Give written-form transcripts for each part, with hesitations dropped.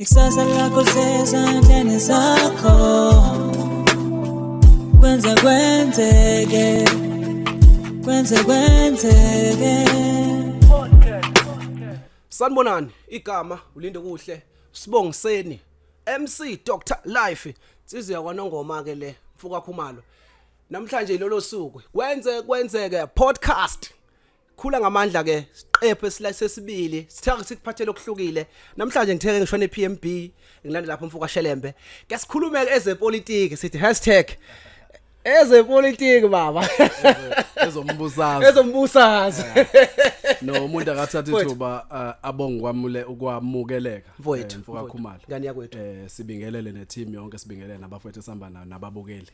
Ikusasa lakho lisezandleni zakho. Kwenze kwenzeke, kwenze kwenzeke. Sanibonani, igama uLindokuhle Sibongiseni MC Dr Life, insizwa yakwaNongoma ke le, mfoka Khumalo. Namhlanje ilolo suku, Kwenze Kwenzeke podcast. Khula ngamandla ke siqephu sesibili, sithaka sikuphathele okuhlukile. Namhlanje ngitheke ngishone PMB, ngilanda lapho mfoka Shelembe. Ke sikhulume ezepolitiki, sithi #ezepolitiki baba. Ezombusazwe. Ezombusazwe. No, umuntu akathatha Mfowethu. ithuba abonge kwamule ukwamukeleka. Mfowethu, mfoka mfowethu. Khumalo. Ngane yakwethu. Sibingelele neteam yonke, sibingelele nabafowethu esihamba nayo nababukeli.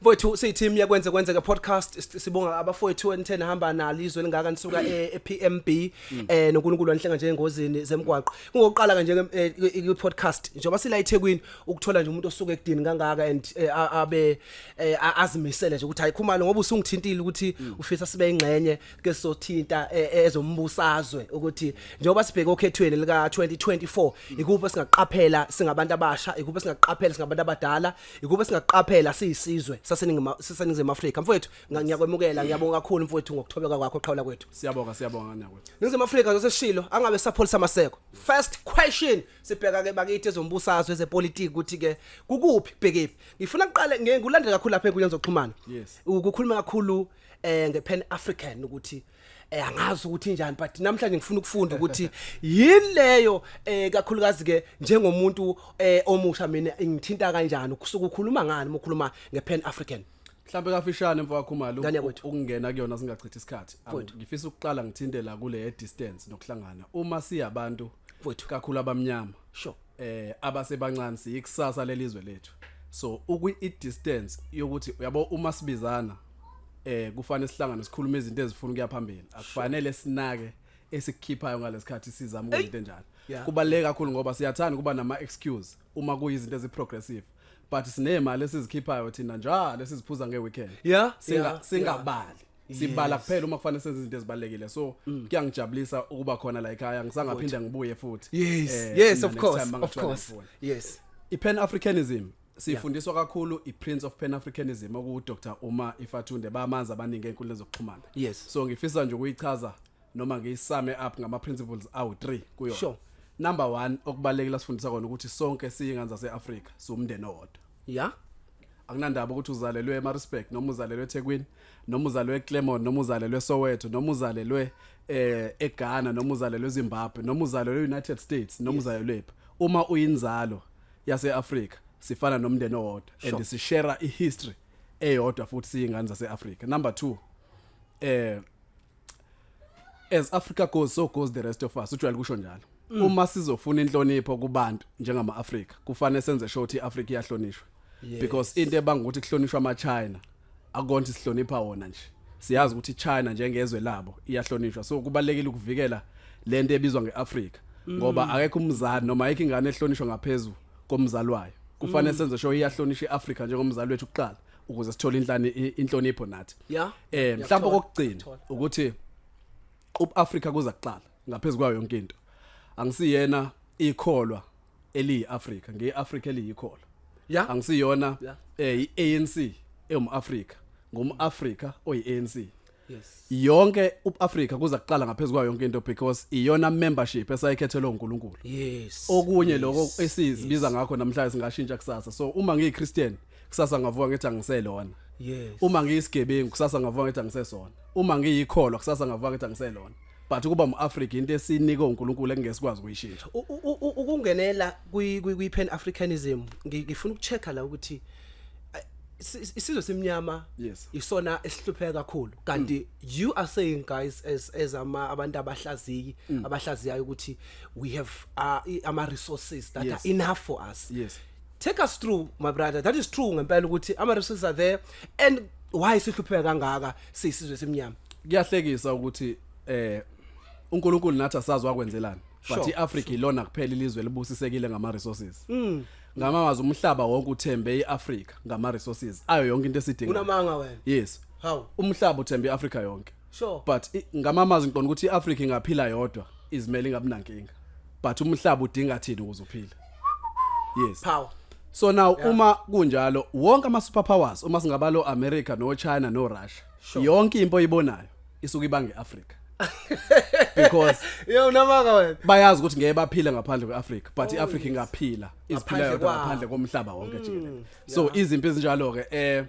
Mfowethu, siyi-team yaKwenze Kwenzeke podcast. Sibonga abafowethu enithe nahamba nalo izwe lingaka nisuka e-PMB, noNkulunkulu wanihlenga nje engozini zemgwaqo. Kungokuqala ke nje ku podcast njengoba sila eThekwini ukuthola nje umuntu osuka ekudini kangaka and abe azimisele nje ukuthi hayi Khumalo, ngoba usungithintile ukuthi ufisa sibe ingxenye ke sothinta ezombusazwe, ukuthi njengoba sibheke okhethweni lika 2024, ikuphi singaqaphela singabantu abasha, ikuphi singaqaphela singabantu abadala, ikuphi singaqaphela siyisizwe saseNingizimu Afrika. Mfowethu, ngiyakwemukela, ngiyabonga kakhulu mfowethu ngokuthobeka kwakho, qhawula kwethu. Siyabonga, siyabonga nakwethu. Ningizimu Afrika sesishilo, angabe sapholisa amaseko. First question, sibheka ke bakithi ezombusazwe, ezepolitiki, ukuthi ke kukuphi, bhekephi. Ngifuna kuqale ngikulandele kakhulu lapha enkundleni zokuxhumana. Ukukhuluma kakhulu ngePan African, ukuthi angazi ukuthi njani, but namhlanje ngifuna ukufunda ukuthi yini leyo, kakhulukazi ke njengomuntu omusha, mina ngithinta kanjani, kusuka ukhuluma ngani uma ukhuluma ngePan African? Mhlambe kafishane, mfoka Khumalo, Ngane yakwethu. ukungena kuyona singachithi isikhathi. Mfowethu. Ngifisa ukuqala ngithinte la kule distance nokuhlangana. Uma siyabantu Mfowethu. kakhulu abamnyama abasebancane, siyikusasa lelizwe lethu. So ukwi distance yokuthi uyabo uma sibizana kufanele sihlangane sikhulume izinto ezifuna ukuya phambili. Akufanele sinake esikukhiphayo ngalesikhathi sizama ukwenza into enjalo. Kubaluleke kakhulu ngoba siyathanda kuba nama excuse uma kuyizinto eziprogressive, but sinemali esizikhiphayo thina njalo esiziphuza ngeweekend. Singabali, sibala kuphela uma kufanele senze izinto ezibalekile. So kuyangijabulisa ukuba khona la ekhaya, ngisangaphinda ngibuye futhi. Of Next course time of mangathiwa course ngifuna. I-Pan Africanism sifundiswa kakhulu i-Prince of Pan Africanism, oku Dr Umar Ifatunde, bamanzi abaningi enkundleni zokuxhumana. So ngifisa nje ukuyichaza noma ngiyisume up ngama principles awu3 kuyona. Number 1, okubalekile sifundisa kona ukuthi sonke siyingane zase-Afrika, siwumndeni owodwa. Akunandaba ukuthi uzalelwe eMaritzburg noma uzalelwe eThekwini noma uzalelwe eClermont noma uzalelwe eSoweto noma uzalelwe eGhana noma uzalelwe eZimbabwe noma uzalelwe eUnited States noma uzalelwe phi, uma uyinzalo yaseAfrika sifana nomndeni owodwa and sishare ihistory eyodwa futhi siyingane zaseAfrika. Number 2, as Africa goes, so goes the rest of us, ujwayele kusho njalo. Uma sizofuna inhlonipho kubantu njengama-Afrika, kufanele senze sure ukuthi i-Afrika iyahlonishwa, because into ebanga ukuthi kuhlonishwa ama-China akukona ukuthi sihlonipha wona nje, siyazi ukuthi iChina njengezwe labo iyahlonishwa. So kubalekile ukuvikela lento ebizwa ngeAfrika, ngoba akekho umzali noma ayikho ingane ehlonishwa ngaphezulu komzali wayo. Kufanele senze sure iyahlonishwa iAfrika njengomzali wethu kuqala ukuze sithole inhlonipho nathi. Mhlawumbe okugcina ukuthi uAfrika kuza kuqala ngaphezulu kwayo yonke into. Angisiyena ikholwa eliyiAfrika, ngiyiAfrika eliyikholwa. Angisiyona iANC ewumAfrika, ngumAfrika oyiANC. Yonke uAfrika kuza kuqala ngaphezulu kwayo yonke into because iyona membership esayikhethelwe uNkulunkulu. Okunye lokho esizibiza ngakho namhlanje singashintsha kusasa. So uma ngiyiChristian, kusasa ngavuka ngithi angiselona. Uma ngiyisigebengu, kusasa ngavuka ngithi angisesona. Uma ngiyikholwa, kusasa ngavuka ngithi angiselona. But ukuba umAfrika into esinikwe uNkulunkulu engesikwazi ukuyishintsha. Ukungenela kwi Pan Africanism, ngifuna ukuchecka la ukuthi isizwe simnyama isona esihlupheka kakhulu, kanti you are saying, guys, as ama abantu abahlaziyi abahlaziyayo ukuthi we have ama resources that are enough for us. Take us through, my brother. That is true ngempela ukuthi ama resources are there, and why sihlupheka kangaka siyisizwe simnyama? Kuyahlekisa ukuthi uNkulunkulu nathi asazi wakwenzelani, but iAfrica ilona kuphela ilizwe elibusisekile ngama resources. Ngamamazi umhlaba wonke uthembe iAfrica ngama resources ayo yonke into esidingayo. Unamanga wena. Yes. How? Umhlaba uthembe iAfrica yonke. But ngamamazi ngiqonda ukuthi iAfrica ingaphila yodwa izimele, ingabi nankinga, but umhlaba udinga thina ukuze uphile. Yes. Power. So now uma kunjalo, wonke ama superpowers, uma singabalo America no China no Russia, yonke impi oyibonayo isuke ibange Africa because Yo, unamanga wena. Bayazi ukuthi ngeke baphile ngaphandle kweAfrica, but iAfrica ingaphila iziphila Ngaphandle yodwa kwawo. ngaphandle komhlaba wonke jikelele. So izimpi ezinjalo ke,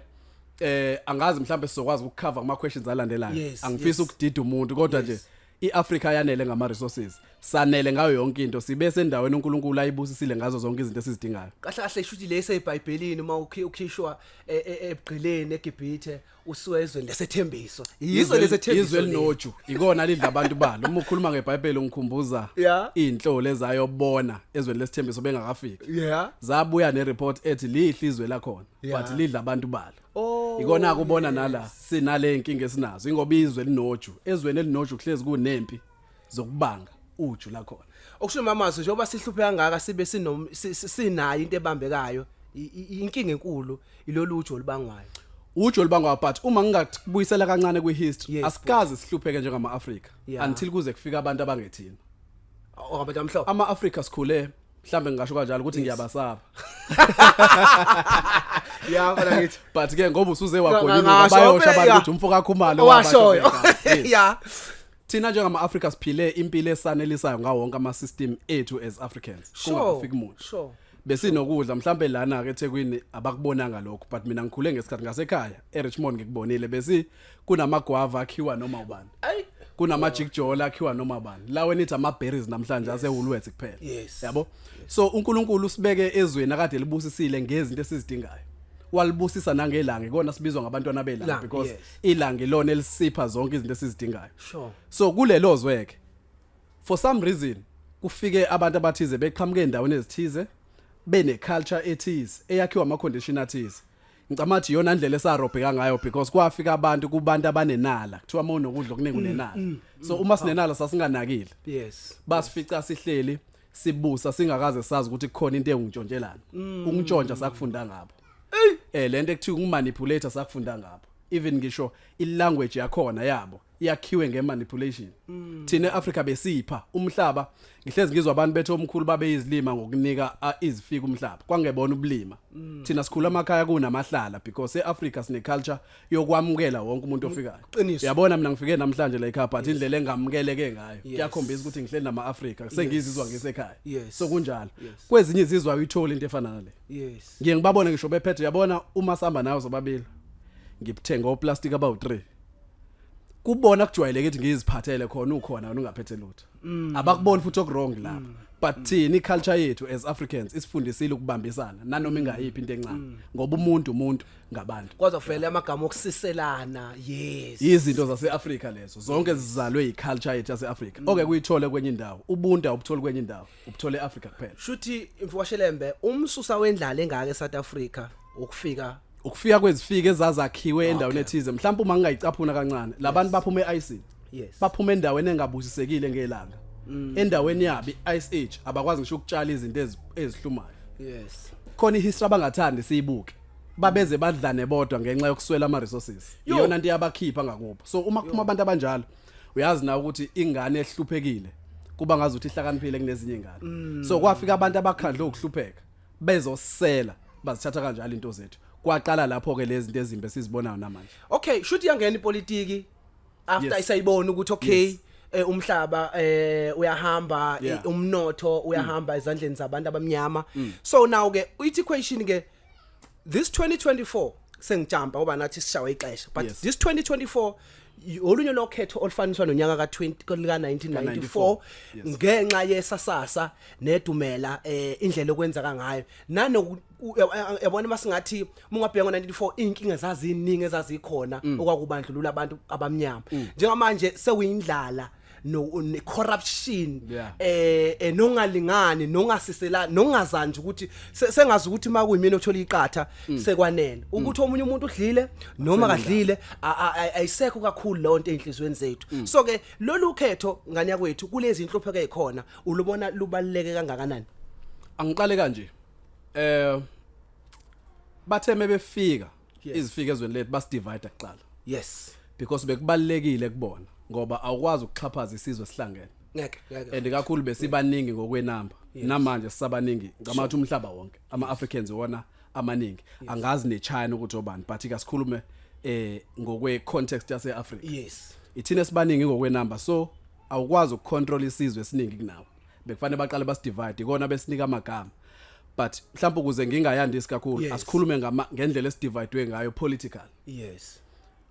angazi mhlambe sizokwazi ukucover kuma questions alandelayo. Angifisi ukudida umuntu, kodwa nje iAfrica yanele ngama resources, sanele ngayo yonke into, sibe sendaweni uNkulunkulu ayibusisile ngazo zonke izinto esizidingayo. Kahle kahle, shuthi lesi eBhayibhelini, uma ukhishwa ebugqileni eGibhithe, usuka ezweni lesethembiso, yizwe lesethembiso Izwe leli. linoju ikona lidla abantu balo. Uma ukhuluma ngeBhayibheli ungikhumbuza inhlolo ezayobona ezweni lesithembiso bengakafiki, zabuya nereport ethi lihle izwe lakhona, but lidla abantu balo. Ikona kubona nala sinale inkinga esinazo, ingoba izwe linoju. Ezweni elinoju kuhlezi kunempi zokubanga uju lakhona. Okusho mamazo, njengoba sihluphe kangaka, sibe sinayo into ebambekayo, inkinga enkulu ilolu uju olubangwayo. Uju olubangwa, but uma ngingakubuyisela kancane kwihistory, asikaze sihlupheke njengama-Afrika until kuze kufika abantu abangethina. Abantu amhlophe. Ama-Afrika sikhule, mhlambe ngingasho kanjalo ukuthi ngiyabasaba. Ya, mfana, ngithi But ke ngoba usuze wagonyuluka, Ngasho, bayosho phela, abantu ukuthi umfo kaKhumalo owashoyo. wabasho. Yes. Thina njengama-Afrika siphile impilo esanelisayo ngawo wonke ama-system ethu as Africans kungakafiki muntu. Besinokudla mhlambe lana ke eThekwini abakubonanga lokho, but mina ngikhule ngesikhathi ngasekhaya eRichmond, ngikubonile. Besi kunamagwava akhiwa noma ubani, Ay. kunama-jikjola akhiwa noma ubani, lawe nithi ama-berries namhlanje ase-Woolworths kuphela. Yabo, so uNkulunkulu usibeke ezweni akade libusisile ngezinto esizidingayo, walibusisa nangelanga, ikona sibizwa ngabantwana belanga Langa, because ilanga ilona elisipha zonke izinto esizidingayo. So kulelo zwe ke, for some reason kufike abantu abathize beqhamuke endaweni ezithize, bene culture ethize eyakhiwa ama condition athize. Ngicabanga ukuthi iyona ndlela esarobheka ngayo, because kwafika abantu kubantu abanenala, kuthiwa uma unokudla okuningi unenala. So uma sinenala sasinganakile, basifica sihleli sibusa singakaze sazi ukuthi kukhona into engutshontshelana. Ukuntshontsha sakufunda ngabo, lento ekuthiwa ukumanipulate sakufunda ngabo. Even ngisho ilanguage yakhona yabo iyakhiwe ngemanipulation. Thina eAfrica besipha umhlaba. Ngihlezi ngizwa abantu bethu omkhulu babeyizilima ngokunika izifika umhlaba, kwangebona ubulima. Thina sikhula amakhaya kunamahlala because eAfrica sine culture yokwamukela wonke umuntu ofikayo. Qiniso. Yabona, mina ngifike namhlanje la ekhaya, but indlela engamukeleke ngayo kuyakhombisa ukuthi ngihleli nama-Afrika, sengizizwa ngisekhaya. So kunjalo. Kwezinye izizwe ayitholi into efana nale. Ngiye ngibabone ngisho bephethe, yabona, uma sihamba nayo sobabili, ngibuthenga oplastic abawu3, kubona kujwayeleke ukuthi ngiziphathele khona, ukhona wena ungaphethe lutho. Abakuboni futhi okwrong lapho, but thina iculture yethu as Africans isifundisile ukubambisana nanoma ingayiphi into encane, ngoba umuntu umuntu ngabantu. Kwaze vele amagama okusiselana, yes. Izinto zase-Afrika lezo zonke zizalwe yiculture yethu yase-Afrika. Oke kuyithole kwenye indawo, ubuntu awubutholi kwenye indawo, ubuthole e-Afrika kuphela. Shuthi mfowashelembe, umsusa wendlala engaka eSouth Africa ukufika Ukufika kwezifike ezazakhiwe endaweni ethize. Mhlawumbe uma ngingayicaphuna kancane, labantu baphuma e-ice, baphuma endaweni engabusisekile ngelanga, endaweni yabo i-ice age, abakwazi ngisho ukutshala izinto ezihlumayo. Khona ihistory abangathandi siyibuke, babeze badlane bodwa ngenxa yokuswela ama resources. Yo. Iyona nto yabakhipha ngakubo. So uma kuphuma abantu abanjalo, uyazi na ukuthi ingane ehluphekile kuba ngazuthi ihlakaniphile kunezinye ingane. So kwafika abantu abakhandle ukuhlupheka bezosela, bazithatha kanjalo into zethu. Kwaqala lapho ke lezi zinto ezimbi esizibonayo namanje. Okay, shuthi yangena ipolitiki after isayibona ukuthi okay, umhlaba uyahamba, umnotho uyahamba ezandleni zabantu abamnyama. So now ke ithi question ke, this 2024, sengijumpa ngoba nathi sishawe ixesha, but this 2024 olunye lokhetho olufaniswa nonyaka ka20 ka 1994 ngenxa yesasasa nedumela, indlela okwenzeka ngayo nanoku yabona, masingathi mungabheka ngo1994 inkinga zaziningi ezazikhona okwakubandlulula abantu abamnyama. Njengamanje sekuyindlala no ne corruption, nongalingani, nongasisela, nongazanji ukuthi sengazi ukuthi makuyimina othola iqatha sekwanele, ukuthi omunye umuntu udlile noma kadlile, ayisekho kakhulu leyo nto einhlizweni zethu. So ke lolu khetho, ngane yakwethu, kulezi inhlupheko ezikhona, ulubona lubaluleke kangakanani? Angiqale kanje, bathe mebefika izifika ezweni lethu, basidivide kuqala because bekubalekile kubona, ngoba awukwazi ukuxhaphaza isizwe sihlangene. Ngeke, ngeke. And kakhulu besibaningi ngokwenamba. Namanje sisabaningi, ngicabanga ukuthi umhlaba wonke ama Africans iwona amaningi. Angazi neChina ukuthi obani, but ke sikhulume ngokwe context yase Africa. Ithina esibaningi ngokwenamba, so awukwazi ukucontrol isizwe esiningi kunawo. Bekufanele baqale basidivide, ikona besinika amagama, but mhlawumbe ukuze ngingayandisi kakhulu, asikhulume ngama ngendlela esidividwe ngayo political.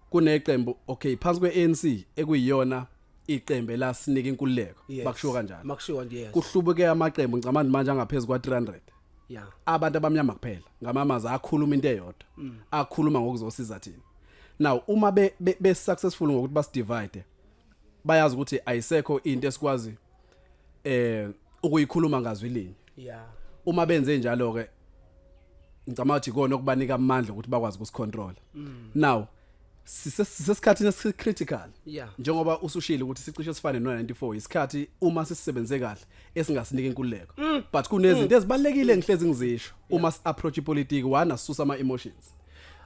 Kuneqembu, okay, phansi kwe-ANC ekuyiyona iqembu elasinika inkululeko, bakushiwo kanjalo. Makushiwo nje, yes. Kuhlubuke amaqembu, ngicabanga manje angaphezulu kwa-300. Abantu abamnyama kuphela ngamamazi akhuluma into eyodwa, akhuluma ngokuzosiza thina. Now uma be successful ngokuthi basidivide, bayazi ukuthi ayisekho into esikwazi ukuyikhuluma ngazwi linye. Uma benze njalo ke, ngicabanga ukuthi ikona okubanika amandla ukuthi bakwazi ukusicontrol. Now sisesikhathini esicritical, njengoba usushilo ukuthi sicishe sifane no94, isikhathi uma sisisebenze kahle esingasinika inkululeko, but kunezinto ezibalekile engihlezi ngizisho uma si approach ipolitiki. One, asisusa ama emotions.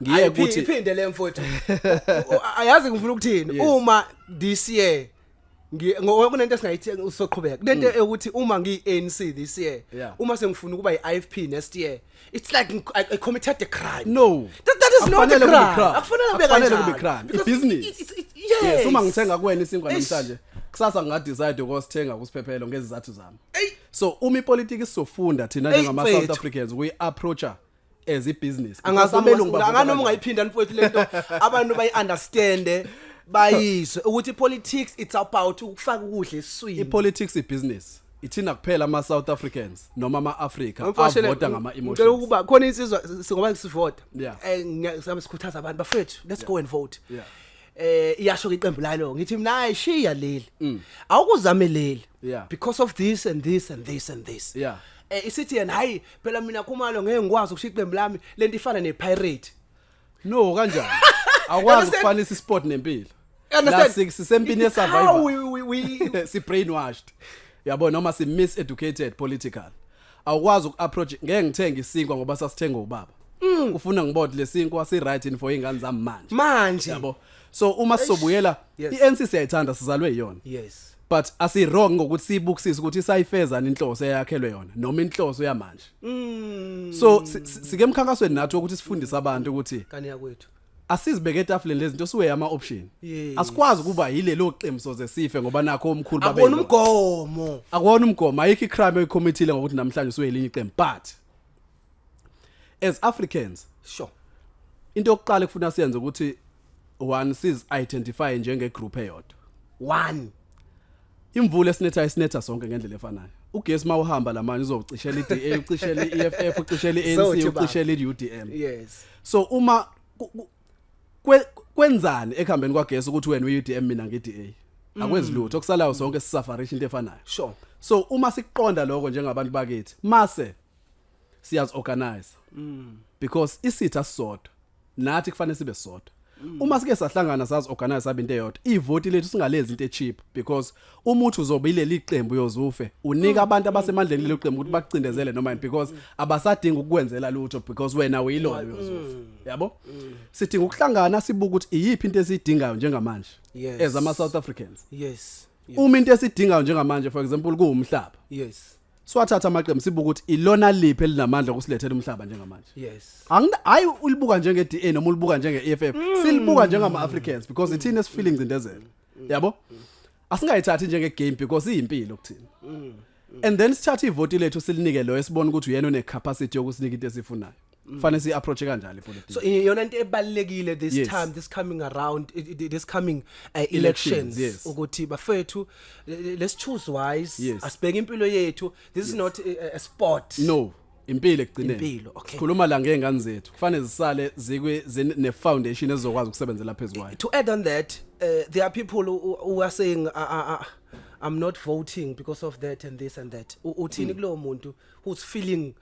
Ngiye ukuthi Iphinde le, mfowethu. Ayazi ngifuna ukuthini. Uma this year ngoba kunento esingayithi usoqhubeka, kunento ukuthi uma ngiyi-ANC this year, uma sengifuna ukuba yi-IFP next year, it's like I committed a crime. No. That is not a Akufanele kube crime. crime. Akufanele kube Akufanele kanjalo. kube crime. Because Ibhizinisi. Yes. Yes, uma ngithenga kuwena isinkwa Eish. namhlanje, kusasa ngingadecide ukosithenga kusiphephelo ngezizathu zami. Ey. So uma ipolitiki sizofunda thina Ey, njengama South mfethu. Africans ukuyi-approacha as ibusiness. Angazi Because abelungu noma bavota anganoma kanjani. ungayiphinda, mfowethu, lento abantu bayi-understande, bayizwe ukuthi politics, it's about ukufaka ukudla esiswini. I-politics ibusiness. Ithina kuphela ama South Africans noma ama Africa Mfowethu, avota ngama ngicela emotions. ukuba khona insizwa singoba sivota, sihambe sikhuthaza abantu, bafethu, let's go and vote. Iyasho iqembu lalo, ngithi mina, hayi, shiya leli, awukuzame leli, because of this and this and this and this. Isithi yena, hayi phela mina Khumalo ngeke ngikwazi ukushiya iqembu lami, lento ifana nepirate. No, kanjani? Awukwazi Understand? ukufanisa isport nempilo. La Understand? sisempini It's how ye-survival. we Si brainwashed. Yabo, noma si miseducated political. Awukwazi ukuapproach ngeke ngithenge isinkwa ngoba sasithenga ubaba. Ufuna ngibone lesinkwa si right in for ingane zami manje. Manje. Yabo. So uma sizobuyela, iANC siyayithanda, sizalwe yiyona. But asi wrong ngokuthi siyibukisise ukuthi isayifezana inhloso eyakhelwe yona noma inhloso yamanje. So sike emkhankasweni nathi ukuthi sifundise abantu ukuthi Kani yakwethu. asizibeke etafuleni lezi zinto, siwe ama option. Asikwazi ukuba yilelo qembu soze sife ngoba nakho omkhulu babe Akubona yilona. umgomo. Akuwona umgomo, ayikho icrime oyicommittile ngokuthi namhlanje usuye elinye iqembu, but as Africans, into yokuqala ekufuna siyenze ukuthi one, siz identify njenge group eyodwa. One. Imvula esinetha isinetha sonke ngendlela efanayo. Ugesi mawuhamba lamanje uzocishela iDA, ucishela iEFF, ucishela iANC, Sothi baba. ucishela iUDM. So uma kwenzani ekuhambeni kwagesi ukuthi wena uyi-UDM, mina ngi-DA? Akwenzi lutho, okusalayo sonke sisufferisha into efanayo. So uma sikuqonda lokho njengabantu bakithi, mase siyazi organize because isitha sisodwa, nathi kufanele sibe sodwa. Uma sike sahlangana, sazi organize, sabe into eyodwa, ivoti lethu singalezi into echeap, because umuthi uzobe ileli qembu uyozufe unika abantu abasemandleni lelo qembu ukuthi bakucindezele noma yini, because abasadinga ukukwenzela lutho because wena uyilona uyozufa, yabo. Sidinga ukuhlangana, sibuke ukuthi iyiphi into esiyidingayo njengamanje as ama South Africans. Uma into esidingayo njengamanje, for example, kuwumhlaba, siwathatha amaqembu, sibuke ukuthi ilona liphi elinamandla okusilethela umhlaba njengamanje. Hayi ulibuka njenge DA noma ulibuka njenge EFF, silibuka njengama Africans because ithina esifeel ingcindezelo, yabo. Asingayithathi njenge game because iyimpilo kuthina, and then sithathe ivoti lethu silinike lo esibona ukuthi uyena one capacity yokusinika into esifunayo. Kufanele si approach kanjalo ipolitiki. So iyona into ebalekile this time, this coming around, this coming elections, elections, ukuthi bafethu, let's choose wise. Asibheke impilo yethu. This is not a sport. No, impilo ekugcineni. Impilo, okay. Sikhuluma la ngezingane zethu, kufanele zisale zikwe ne foundation ezokwazi ukusebenzela phezukwayo. To add on that, there are people who are saying, "I'm not voting because of that and this and that." Uthini kulowo muntu who's feeling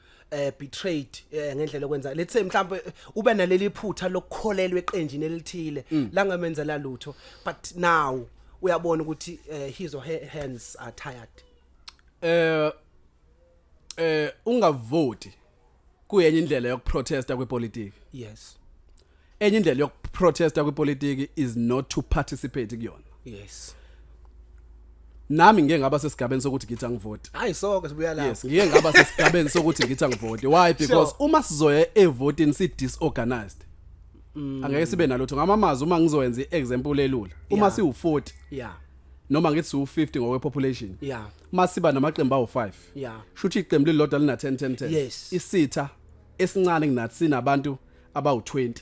betrayed ngendlela okwenza, let's say mhlawumbe ube naleli phutha lokukholelwa eqenjini elithile langamenzela lutho, but now uyabona ukuthi his or her hands are tired? Ungavoti kuyenye indlela yokuprotesta kwepolitiki. Enye indlela yokuprotesta kwepolitiki is not to participate kuyona. Nami ngike ngaba sesigabeni sokuthi ngithi angivoti. Hayi, sonke sibuya lapho. Yes, ngike ngaba sesigabeni sokuthi ngithi angivoti. Why? Because uma sizoya evotini si disorganized, angeke sibe nalutho. Ngamamazwi, uma ngizowenza iexample elula, uma siwu40 noma ngithi siwu50 ngokwe population, masiba namaqembu awu5, shuthi iqembu lilodwa lina 10 10 10. Isitha esincane kunathi sinabantu abawu20.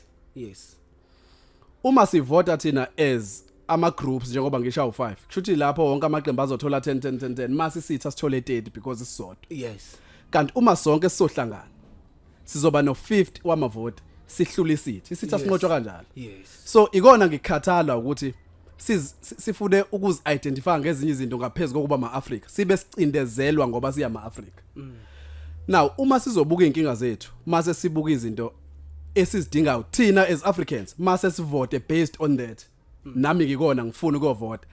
Uma sivota thina as ama groups, njengoba ngisho awu5, kushuthi lapho wonke amaqembu azothola 10 10 10 10, mase isitha sithole 30 because isisodwa. Kanti uma sonke sizohlangana sizoba no50 wamavoti, sihlula isitha. Isitha sinqotshwa kanjalo. So ikona ngikhathala ukuthi sifune ukuzi-identify ngezinye izinto ngaphezulu kokuba ama-Afrika, sibe sicindezelwa ngoba siyama-Afrika. Now uma sizobuka inkinga zethu, mase sibuka izinto esizidingayo thina as Africans, mase sivote based on that. Nami ngikona ngifuna ukuvota.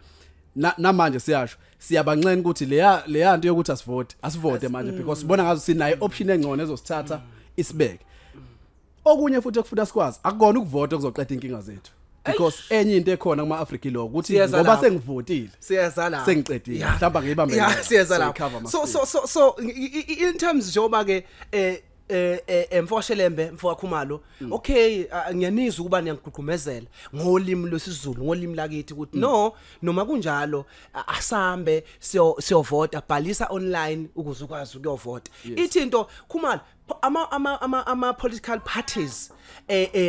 Namanje siyasho, siyabanxena ukuthi leya nto yokuthi asivote, asivote manje, because sibona ngazo sinayo option engcono ezosithatha isibeke. Okunye futhi ekufuna sikwazi, akukona ukuvota okuzoqeda inkinga zethu, because enye into ekhona kuma Africa lo ukuthi Siyeza ngoba lapho. sengivotile, Siyeza lapho. Sengiqedile. Mhlawumbe ngiyibambe Yeah, ngqo. siyeza So lapho. i-cover So ama so in terms njengoba ke mfowashelembe, mfokakhumalo, okay, ngiyanizwa ukuba niyangigqugqumezela ngolimi lwesiZulu, ngolimi lakithi, ukuthi no, noma kunjalo, asambe siyovota, bhalisa online ukuze ukwazi ukuyovota. Ithi into, Khumalo, ama political parties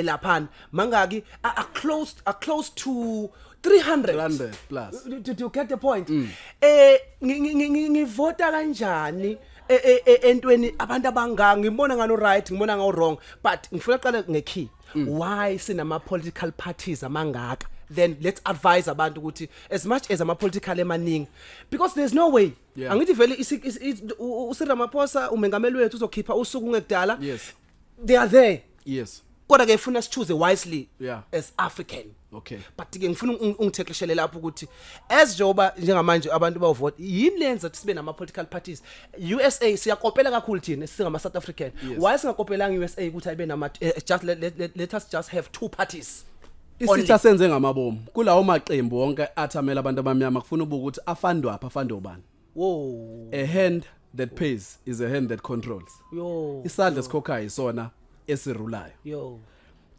laphana mangaki? Are close to 300. 300 plus. Do you get the point? Ngivota kanjani entweni abantu abangaka? Ngibona ngano right, ngibona ngawo wrong, but ngifuna qala ngekey, why sinama political parties amangaka? Then let's advise abantu ukuthi as much as ama political emaningi, because there's no way, angithi vele uCyril Ramaphosa, umengameli wethu, uzokhipha usuku ngekudala. They are there, kodwa ke funa sichoose wisely as African. But ke ngifuna ungithekeshele lapho ukuthi as njengoba njengamanje abantu bawuvote, yini lenza ukuthi sibe nama political parties? USA siyakopela kakhulu thina singama South African. Why singakopelanga USA ukuthi ayibe nama just let us just have two parties only? Isitha senze ngamabomu kulawo maqembu wonke athamela abantu abamnyama. Kufuna ubuka ukuthi afandwaphi, afande ubani. Wo. A hand that pays is a hand that controls. Yo. Isandla esikhokhayo isona esirulayo. Yo.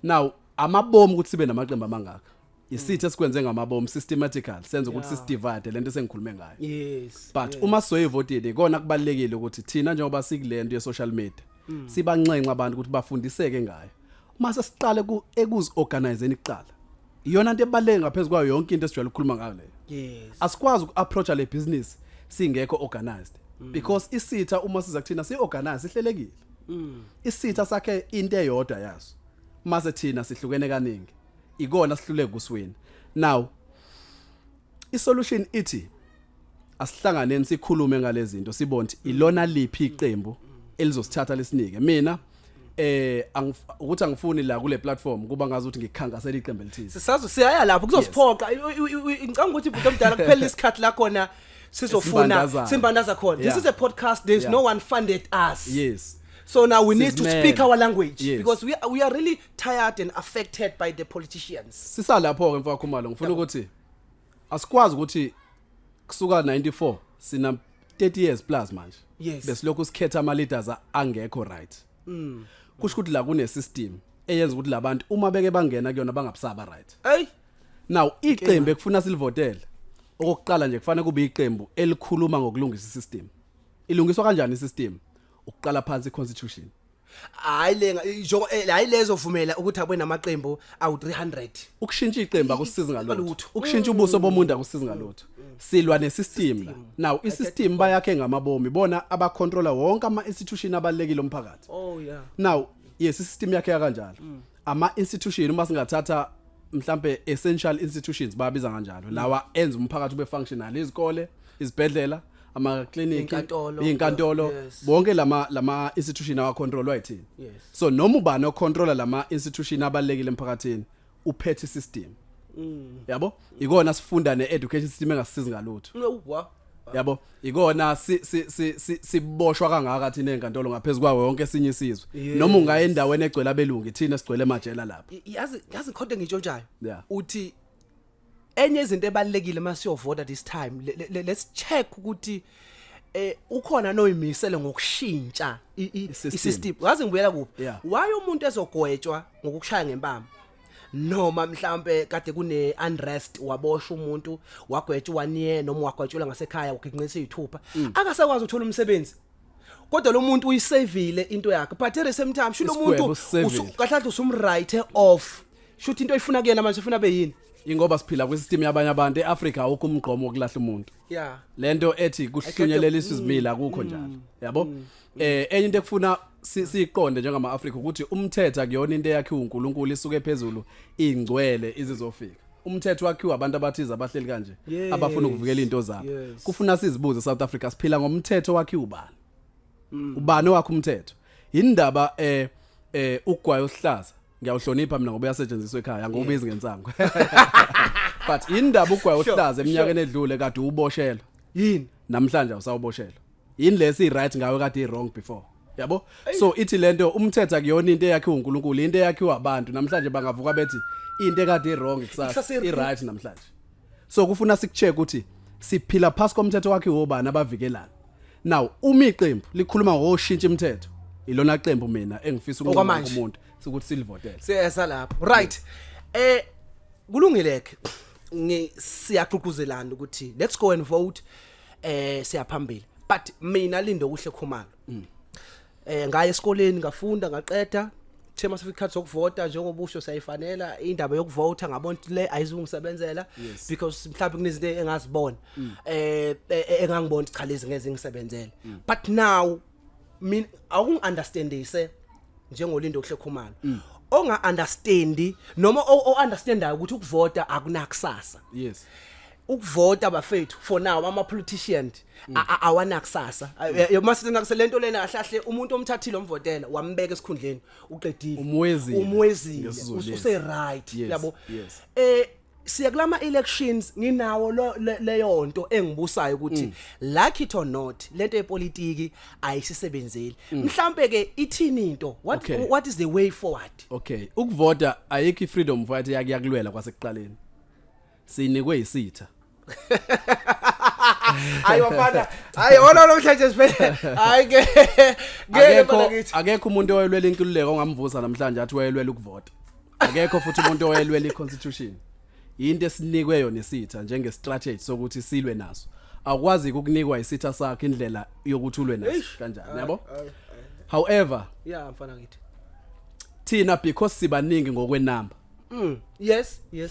Now amabomu ukuthi sibe namaqembu amangaka, isitha esikwenze ngamabomu, systematical, senze ukuthi sisidivide lento esengikhulume ngayo. But uma sizoyivotile, ikona kubalekile ukuthi thina njengoba sikulento ye social media sibanxenxa abantu ukuthi bafundiseke ngayo, mase siqale ku ekuziorganizeni kuqala. Iyona into ebaleke ngaphezulu kwayo yonke into esijwayele ukukhuluma ngayo leyo. Asikwazi ukuapproacha le business singekho organized, because isitha uma siza kuthina si organize, sihlelekile. Isitha sakhe into eyodwa yaso, mase thina sihlukene kaningi, ikona sihluleke kusiwina. Now isolution ithi asihlanganeni, sikhulume ngalezi zinto, sibone ukuthi ilona liphi iqembu elizosithatha lesinike. Mina ukuthi angifuni la kule platform kuba ngazi ukuthi ngikhankasela iqembu elithize. Sisazo siyaya lapho, kuzosiphoqa. Ngicabanga ukuthi, bhuti omdala, kuphela isikhathi la khona sizofuna Simbandazayo. simbandaza khona. This is a podcast. There's no one funded us. So now we need to Sizimele. speak our language because we are really tired and affected by the politicians. Sisalapho ke, mfakakhumalo, ngifuna ukuthi asikwazi ukuthi kusuka 94, sina 30 years plus manje, besilokhu sikhetha ama leaders angekho right. Kusho ukuthi la kune system eyenza ukuthi labantu uma beke bangena kuyona bangabusaba right. Hey. Now iqembu ekufuna silivotele, okokuqala nje kufanele kube iqembu elikhuluma ngokulungisa isystem. Ilungiswa kanjani isystem? Ukuqala phansi iconstitution. Hayi, le njengo hayi lezovumela ukuthi abe namaqembu awu 300. Ukushintsha iqembu akusizi ngalutho. Ngalutho. Ukushintsha ubuso bomuntu akusizi ngalutho. Silwa nesystem la. Now isystem bayakhe ngamabomi, bona abacontrola wonke ama institution abalekile umphakathi. Now yes, isystem yakhe kanjalo, ama institution, uma singathatha mhlambe essential institutions, babiza kanjalo, lawa enza umphakathi ube functional, izikole, izibhedlela, ama clinic, Inkantolo. inkantolo, bonke lama institution awacontrolwa yithina. So noma ubani ocontrola lama institution abalekile emphakathini uphethe system, yabo. Ikona sifunda needucation system engasisizi ngalutho. Wa. Yabo, ikona si si si siboshwa kangaka thina enkantolo ngaphezulu kwawo yonke esinye isizwe. Noma ungaya endaweni egcwele abelungu, thina sigcwele emajela lapha. Yazi khonto engitshontshayo. Uthi Enye izinto ebalekile masiyovota this time, let's check ukuthi ukhona noyimisele ngokushintsha I-system. I-system. Wazi ngibuyela kuphi? Why umuntu ezogwetshwa ngokushaya ngempama, noma mhlambe kade kune unrest, waboshwa umuntu, wagwetshwa 1 year noma wagwetshwa ngasekhaya, waginqisa izithupha, akasakwazi ukuthola umsebenzi, kodwa lo muntu uyisavile into yakhe, but at the same time sho lo Isigwebo muntu usisavile. Kahle kahle usumwrite off. Shuthi into oyifuna kuyena manje ufuna beyini? Ingoba siphila kwisystem yabanye abantu. eAfrica awukho umgqomo wokulahla umuntu. Lento ethi kuhlunyeleliswa izimila akukho njalo, yabo. Enye into ekufuna siyiqonde njengama Afrika ukuthi umthetho akuyona into eyakhiwa uNkulunkulu isuke phezulu ingcwele izizofika. Umthetho wakhiwa abantu abathize abahleli kanje abafuna ukuvikela into zabo. Kufuna sizibuze, South Africa siphila ngomthetho wakhiwa ubani? Ubani wakho umthetho? Indaba ugwayo osihlaza ngiyawuhlonipha mina ngoba uyasetshenziswa ekhaya, angiwubizi ngensango, but indaba ugwayo osihlaza eminyakeni edlule kade uboshelwa Yini? Namhlanje awusawuboshelwa. Yini lesi right ngawe kade i wrong before, yabo? So ithi lento umthetho akuyona into eyakhiwa uNkulunkulu, into eyakhiwa abantu. Namhlanje bangavuka bethi into ekade i wrong kusasa Kusasa i right namhlanje. So kufuna sikucheck ukuthi siphila phasi komthetho wakhe wobani abavikelana. Now uma iqembu likhuluma ngoshintsha imithetho, ilona qembu mina engifisa ukunqoma Okwamanje. umuntu ukuthi silivotele. Siyesa lapho, right? Kulungile ke, ngi siyagqugquzelana ukuthi let's go and vote. Siyaphambili, but mina Lindokuhle Khumalo, ngaya esikoleni, ngafunda, ngaqeda. Thema sifika ikhathi zokuvota, njengoba usho siyayifanela indaba yokuvota, ngabona ukuthi le ayizungisebenzela because mhlawumbe kunezinto engazibona engangibona ukuthi cha, lezi ngeze ngisebenzele. But now mina awungi-understandise njengoLindokuhle Khumalo onga understandi noma o understandayo ukuthi ukuvota akunakusasa. Ukuvota, bafethu, for now ama politicians awanakusasa. Mase nakuselento lena, kahle kahle umuntu omthathile, omvotela, wambeka esikhundleni, uqedile. Umwezile. Umwezile. NgesiZulu, yes. Use right. Yabo. Siya kulama elections, nginawo leyo nto engibusayo ukuthi like it or not, lento yepolitiki ayisisebenzeli. Mhlambe ke ithini into? What What is the way forward? Okay, ukuvota ayikho i-freedom fight yake yakulwela kwasekuqaleni, sinikwe isitha. Hayi wafana, hayi wona namhlanje sivele, hayi ke ngeke. Akekho. Mfana kithi. Akekho umuntu owelwela inkululeko ongamvusa namhlanje athi wayelwela ukuvota. Akekho futhi umuntu owelwela iconstitution. Into esinikwe yona isitha njenge strategy sokuthi silwe naso. Awukwazi ukunikwa isitha sakho indlela yokuthi ulwe naso kanjani, yabo? However, Yeah, mfana kithi. Thina because sibaningi ngokwenamba,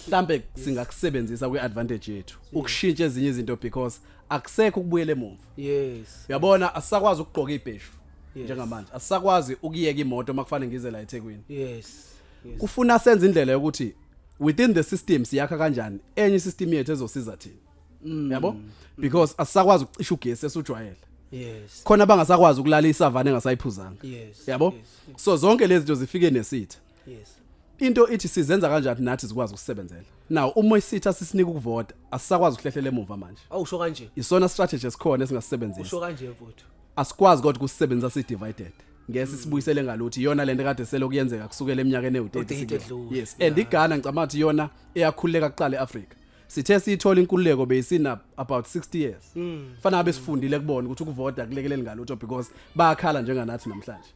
mhlambe singakusebenzisa kwi-advantage yethu ukushintsha ezinye izinto because akusekho ukubuyela emuva. Uyabona, asisakwazi ukugqoka ibheshu njengamanje, asisakwazi ukuyeka imoto makufanele ngize la eThekwini. Kufuna senze indlela yokuthi within the system siyakha kanjani enye system yethu ezosiza thina, yabo, because asisakwazi ukucisha ugesi esujwayele. Khona bangasakwazi ukulala iSavanna engasayiphuzanga, yabo. So zonke lezi zinto zifike nesitha. Into ithi sizenza kanjani nathi sikwazi ukusebenzela? Now uma isitha sisinika ukuvota, asisakwazi ukuhlehlela emuva manje. Awusho kanje. Isona strategy esikhona esingasebenzisa. Usho kanje, mfowethu. Asikwazi kodwa ukusebenzisa si divided, ngeke sisibuyisele ngaluthi iyona lento kade selokuyenzeka kusukela eminyakeni ewu30. 30 edlule. Yes, and iGhana ngicabanga ukuthi iyona eyakhululeka kuqala eAfrica. Sithe siyithola inkululeko beyisina about 60 years. Fanele abe sifundile kubona ukuthi ukuvota kulekeleli ngalutho because bayakhala njenganathi namhlanje.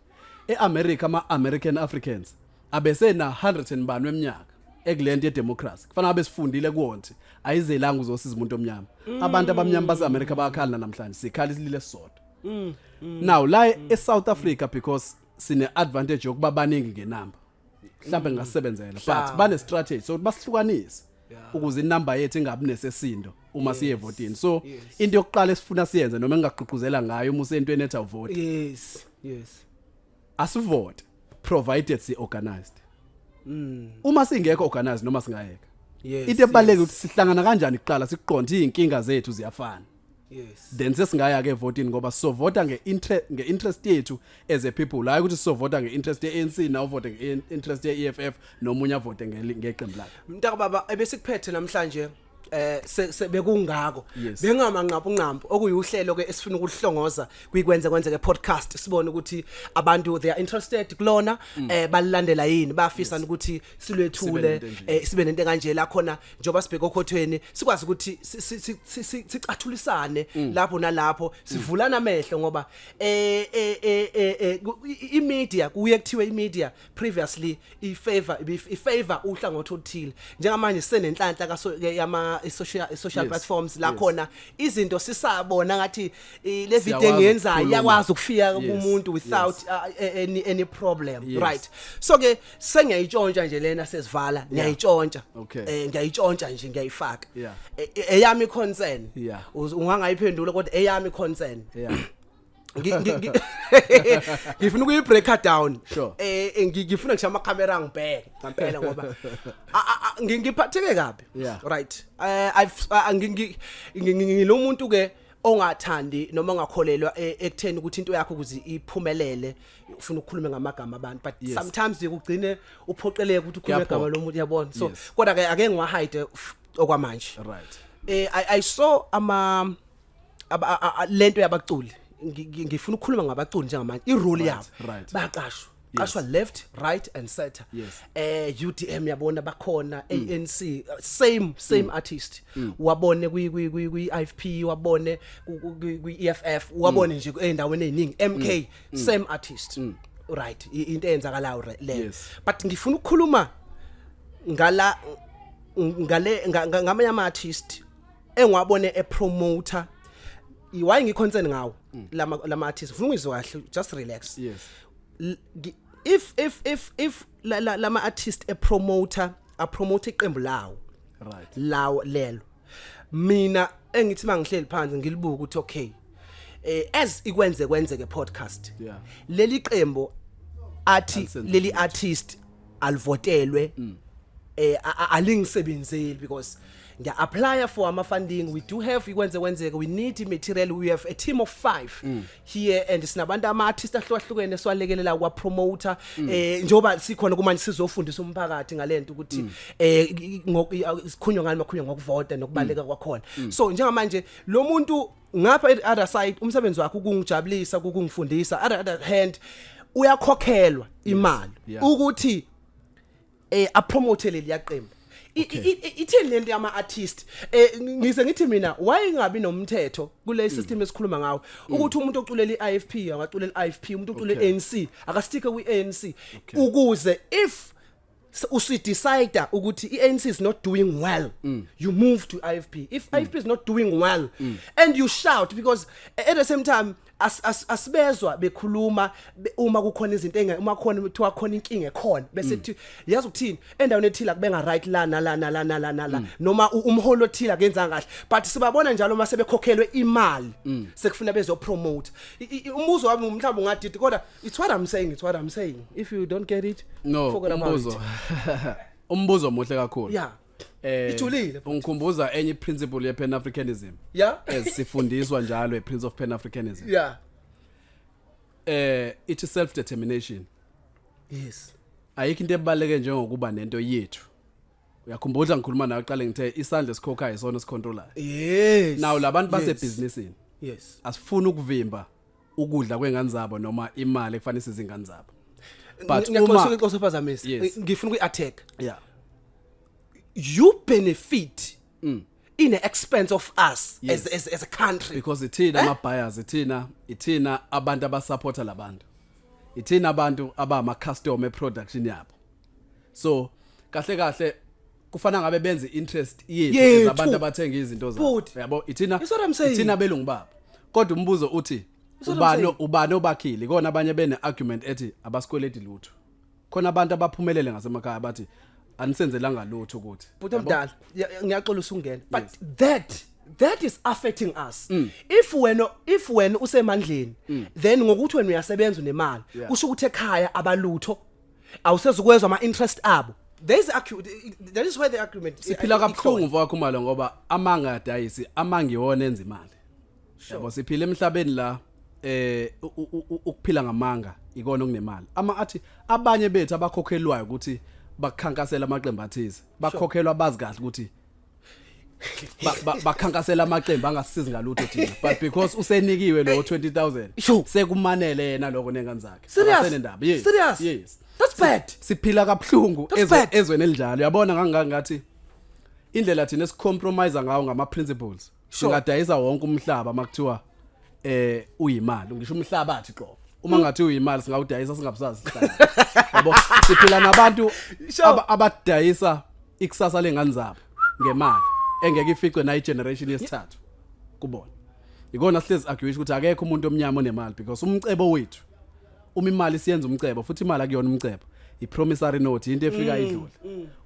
eAmerica ama American Africans abesena 100 and bani weminyaka ekulento yedemocracy. Kufanele abe sifundile kuwonti ayizelanga uzosiza umuntu omnyama. Abantu abamnyama baseAmerica bayakhala namhlanje, sikhala isilile sisodwa. Now la eSouth Africa, because sine advantage yokuba baningi ngenamba, mhlambe ngingasebenzela, but bane strategy so basihlukanise ukuze inamba yethu ingabi nesesindo uma siye evotini. So into yokuqala esifuna siyenze noma engingagqugquzela ngayo uma usentweni ethi awuvote, asivote provided si organized. Uma singekho organized noma singayeka, into ebalulekile ukuthi sihlangana kanjani kuqala, siqonde izinkinga zethu ziyafana, then sesingaya ke evotini ngoba sovota nge-interest yethu as a people, hayi ukuthi sovota nge-interest ye-ANC, na uvote nge-interest ye-EFF, nomunye avote ngeqembu lakhe. Mntaka baba, ebesikuphethe namhlanje. Bekungako bengamanqapu nqampu okuyuhlelo ke esifuna ukuhlongoza kwikwenze kwenzeke podcast, sibone ukuthi abantu, they are interested kulona, balilandela yini, bafisa ukuthi silwethule. Sibe nento enje. Sibe nento kanje la khona njengoba sibheke okhothweni, sikwazi ukuthi sicathulisane lapho nalapho, sivulana amehlo, ngoba i-media, kuye kuthiwe i-media previously i-favor uhlangothi oluthile. Njengamanje senenhlanhla kaso yama social platforms la khona izinto sisabona ngathi le video Siyakwazi engiyenzayo ukukhuluma. iyakwazi ukufika kumuntu without any problem. Right, so ke sengiyayitshontsha nje lena, sesivala, ngiyayitshontsha. Ngiyayitshontsha nje, ngiyayifaka. Eyami concern, ungangayiphendula, kodwa eyami concern, ngifuna ukuyi-breaka down. Ngifuna ngisho amakhamera angibheke ngempela, ngoba ngiphatheke kabi. Right, I've ngilomuntu ke ongathandi noma ongakholelwa ekutheni ukuthi into yakho ukuze iphumelele ufuna ukukhuluma ngamagama abantu, but sometimes nje kugcine uphoqeleke ukuthi ukhulume igama Kuyaphoqa. lomuntu, yabona. So kodwa ke ake ngiwa-hide okwamanje. I saw ama lento yabaculi. Ngifuna ukukhuluma ngabaculi njengamanje, i-role yabo. Bayaqashwa, qashwa left, right and center. UDM yabona bakhona, ANC, same artist, wabone kwi IFP, wabone kwi EFF, wabone nje endaweni eziningi, MK, same artist, right? Into eyenzakalayo leyo. But ngifuna ukukhuluma ngala ngale ngamanye ama artist engiwabone e-promoter. Why ngi-concern ngawo lama artist? Ufuna ungizwe kahle, just relax. If lama artist e-promoter, a-promote iqembu lawo lawo lelo, mina engithi mangihleli phansi ngilibuka ukuthi okay, as ikwenze kwenzeke podcast, leli qembu athi Alisenze leli lutho. artist alivotelwe, alingisebenzeli, because ngiya apply for ama funding. We do have ikwenze kwenzeke, we need material, we have a team of 5 here and sinabantu, ama artists ahlukahlukene siwalekelela kwa promoter, njoba sikhona kumanje sizofundisa umphakathi ngalento ukuthi sikhulunywa ngani, makhulunywa ngokuvota nokubaleka kwakhona. So njengamanje lo muntu ngapha at other side, umsebenzi wakhe ukungijabulisa, ukungifundisa, at the other hand uyakhokhelwa imali ukuthi a-promote leli yaqembu. Itheni lento yama artist? Ngize ngithi mina, why ingabi nomthetho kule system esikhuluma ngawo ukuthi umuntu oculela iIFP angaculela iIFP, umuntu oculela iANC akasticke kwiANC, ukuze if usi-decide ukuthi iANC is not doing well, you move to IFP. If IFP is not doing well and you shout, because at the same time asibezwa bekhuluma uma kukhona izinto enga uma khona kuthiwa khona inkinga ekhona, bese kuthi yazi ukuthini, endaweni ethile akubenga right la nala nala nala nala, noma umholo othile akenzanga kahle, but sibabona njalo uma sebekhokhelwe imali sekufuna bezo promote. Umbuzo wami mhlawumbe ungadidi, kodwa it's what I'm saying, it's what I'm saying. If you don't get it, No. forget about Umbuzo it. Umbuzo muhle kakhulu. Ijulile. Ungikhumbuza enye principle ye Pan Africanism esifundiswa njalo, e Prince of Pan Africanism. It is self determination. Ayikho into ebaleke njengokuba nento yethu. Uyakhumbula ngikhuluma nawe qale ngithe isandla esikhokhayo isona esicontrolayo. Now labantu basebhizinisini. Asifuni ukuvimba ukudla kwengane zabo noma imali ekufanele izingane zabo, but Ngiyaxolisa uma ukuphazamisa. Ngifuna ukuyi-attack. You benefit in the expense of us as a country. Because ithina ama buyers, ithina abantu abasupporta labantu, ithina abantu abama customer production yabo. So kahle kahle kufana ngabe benze interest yethu Yethu. as abantu abathenga izinto zabo. But Yabo, ithina That's what I'm saying. ithina belungu babo. Kodwa umbuzo uthi That's what I'm ubani saying. ubani obakhile kona? Abanye bene argument ethi abasikweleti lutho. Khona abantu abaphumelele ngasemakhaya bathi anisenzelanga lutho ukuthi But Yabo? omdala, ngiyaxolisa ukungena, but that is affecting us. If wena usemandleni, then ngokuthi wena uyasebenza, unemali, kusho ukuthi ekhaya abalutho, awusezukwezwa ama interest abo. There is that is where the argument Siphila kabuhlungu, mfowethu Khumalo, ngoba amanga adayisi, amanga iwona enza imali, yabo. Siphila emhlabeni la ukuphila ngamanga ikona okunemali. Ama athi abanye bethu abakhokhelwayo ukuthi bakhankasela amaqembu athize, bakhokhelwa bazi kahle ukuthi Bakhankasela amaqembu angasisizi ngalutho thina, but because usenikiwe lo 20,000, sekumanele yena lokho nengane zakhe. Serious? Akasenendaba. Yes. Serious? Yes. That's bad. Siphila kabuhlungu That's bad. ezweni elinjalo. Uyabona, ngangathi indlela thina esicompromise ngawo ngama principles, singadayisa wonke umhlaba makuthiwa uyimali. Ngisho umhlabathi qobo, uma ngathi uyimali, singawudayisa singabusazi sihlala. Yabo, siphila nabantu abadayisa ikusasa lengane zabo ngemali engeke ificwe nayi generation yesithathu kubona. Ikona sihlezi argue ukuthi akekho umuntu omnyama onemali, because umcebo wethu, uma imali siyenza umcebo, futhi imali akuyona umcebo, i-promissory note, into efika idlule.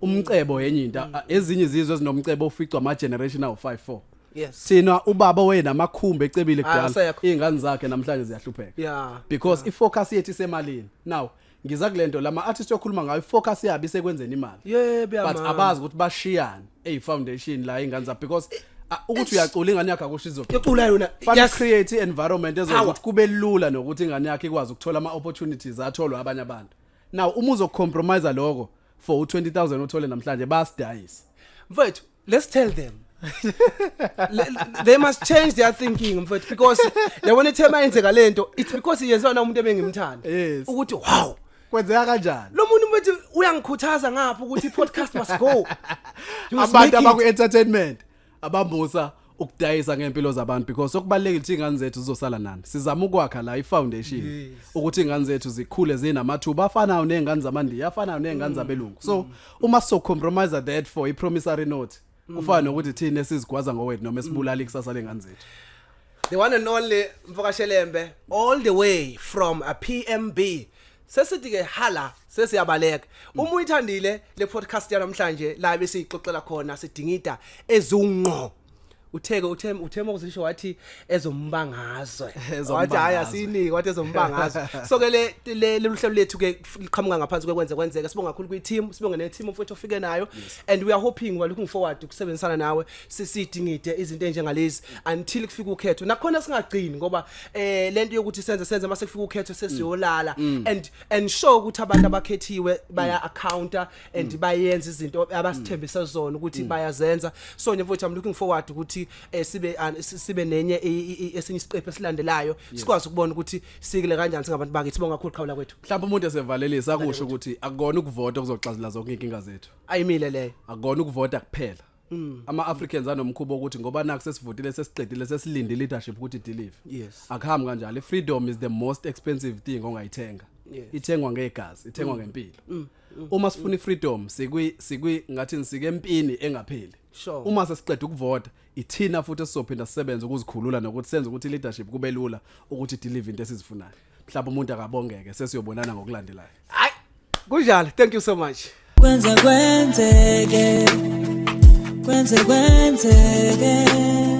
Umcebo yenye into. Ezinye izizwe ezinomcebo oficwa ama generation awu 5 4. Thina ubaba wena amakhumbi ecebile Hayi, kudala, asekho. izingane zakhe namhlanje ziyahlupheka because ifocus yethu isemalini. Now ngiza kulento lama artist yokhuluma ngayo, ifocus yabo isekwenzeni imali, Yebo. but abazi ukuthi bashiyane eyi-foundation la ingane zabo, because ukuthi uyacula, ingane yakho akusho izophila. Yocula yona. Fanele create i-environment Power. ezokuthi kube lula nokuthi ingane yakhe ikwazi ukuthola ama-opportunities atholwa abanye abantu. Now uma uzocompromise lokho for u-20,000 uthole namhlanje, bayasidayisa. Mfethu, let's tell them they must change their thinking, mfethu, because yabona ithema yenzeka lento, it's because yenziwa na umuntu ebengimthanda ukuthi wow, Kwenzeka kanjani? Lo muntu, mfethu, uyangikhuthaza ngapha ukuthi i-podcast must go. You must Abantu make it. abaku-entertainment abambusa ukudayisa ngempilo zabantu, because okubalulekile ukuthi ingane zethu zizosala nani. Sizama ukwakha la i-foundation ukuthi ingane zethu zikhule zinamathuba afanayo ney'ngane zamandiya, afanayo ney'ngane zabelungu. So uma sizocompromise that for i-promissory note, kufana nokuthi thina esizigwaza ngowethu noma esibulala ikusasa lengane zethu. The one and only Mfokashelembe, all the way from a PMB. Sesithi ke hala, sesiyabaleka. Uma uyithandile le podcast yanamhlanje la besiyixoxela khona, sidingida ezungqo, utheke uthema ukuzisho, wathi ezombangazwe, wathi hayi, asiniki, wathi ezombangazwe. So ke le lolu hlelo lethu ke liqhamuka ngaphansi kwekwenze kwenzeka. Sibonga kakhulu kwi team, sibonge ne team mfowethu ofike nayo, and we are hoping, we are looking forward ukusebenzisana nawe, sisidingide izinto enjengalezi until kufika ukhetho. Nakhona singagcini, ngoba lento yokuthi senze mase kufika ukhetho sesiyolala, and ensure ukuthi abantu abakhethiwe baya accounta and bayenza izinto abasithembisa zona ukuthi bayazenza. So nje mfowethu, I'm looking forward ukuthi sibe nenye esinye isiqephu esilandelayo, sikwazi ukubona ukuthi sikile kanjani singabantu bakithi. Sibonga kakhulu, qhawula kwethu. Mhlawumbe umuntu esevalelisa akusho ukuthi akukona ukuvota okuzoxazula zonke inkinga zethu. Ayimile leyo. Akukona ukuvota kuphela. Ama-Africans anomkhuba ukuthi ngoba naku sesivotile, sesiqedile, sesilinde leadership ukuthi deliver. Akuhambi kanjalo. I-freedom is the most expensive thing ongayithenga. Ithengwa ngegazi, ithengwa ngempilo. Uma sifuna i-freedom, sikwi ngathi sike empini engapheli. Uma sesiqeda ukuvota, ithina futhi esizophinda sisebenze ukuzikhulula nokuthi senze ukuthi i-leadership kube lula ukuthi deliver into esizifunayo. Mhlawumbe umuntu akabongeke, sesiyobonana ngokulandelayo. Hayi, kunjalo. Thank you so much. Kwenze kwenzeke, kwenze kwenzeke.